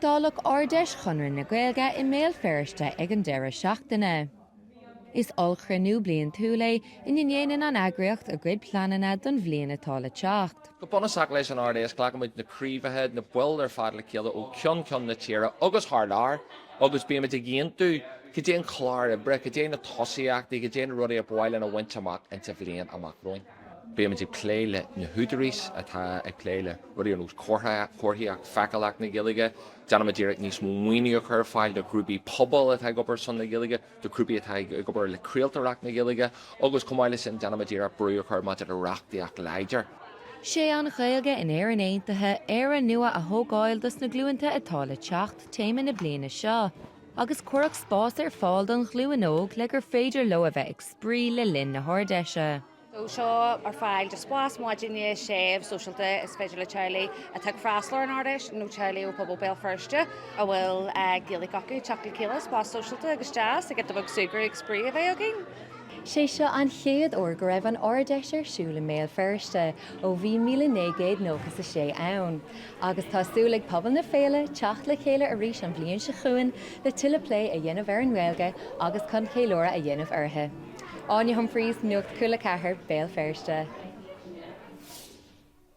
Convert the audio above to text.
Reáchtáladh Ard-Fheis Chonradh na Gaeilge i mBéal Feirste ag an deireadh seachtaine. Is ollchruinniú bliantúil é ina ndéanann an eagraíocht a gcuid pleananna don bhliain atá le teacht. Go bunúsach leis an Ard-Fheis glacaimid na craobhacha, na baill ar fad le chéile ó cheann ceann na tíre agus thar lear agus bímid ag aontú cad é an clár oibre, cad é na tosaíochtaí, cad é na rudaí ar mhaith linn a bhaint amach insa bhliain amach romhainn. Bímid ag plé le na húdaráis atá ag plé le rudaí ar nós comharthaíocht, feiceálacht na Gaeilge. Déanaimid iarracht níos mó maoiniú a chur ar fáil do ghrúpaí pobail atá ag obair ar son na Gaeilge, do ghrúpaí atá ag obair le craoltóireacht na Gaeilge agus chomh maith leis sin déanaimid iarracht brú a chur maidir le reachtaíocht láidir. Sé an Ghaeilge in Éirinn Aontaithe, Éire nua a thógáil dos na glúnta atá le teacht téama na bliana seo agus cuireadh spás ar fáil don ghlúin óg le gur féidir leo a bheith ag spraoi le linn na hArd-Fheise. So seo ar fáil do spás maidine séimh sóisialta is féidir le teaghlaigh atá ag freastal ar an Ard-Fheis nó teaghlaigh ó phobal Béal Feirste a bhfuil Gaeilge acu teacht le chéile, spás sóisialta agus deas ag giota beag súgradh agus spraoi a bheith againn. Sé seo an chéad uair go raibh an Ard-Fheis ar siúl i mBéal Feirste ó bhí 1996 ann, agus tá súil ag pobal na féile teacht le chéile arís an bhliain seo chugainn le tuilleadh plé a dhéanamh ar an nGaeilge agus chun ceiliúradh a dhéanamh uirthi. Áine Humphreys, Nuacht Cúla 4, Béal Feirste.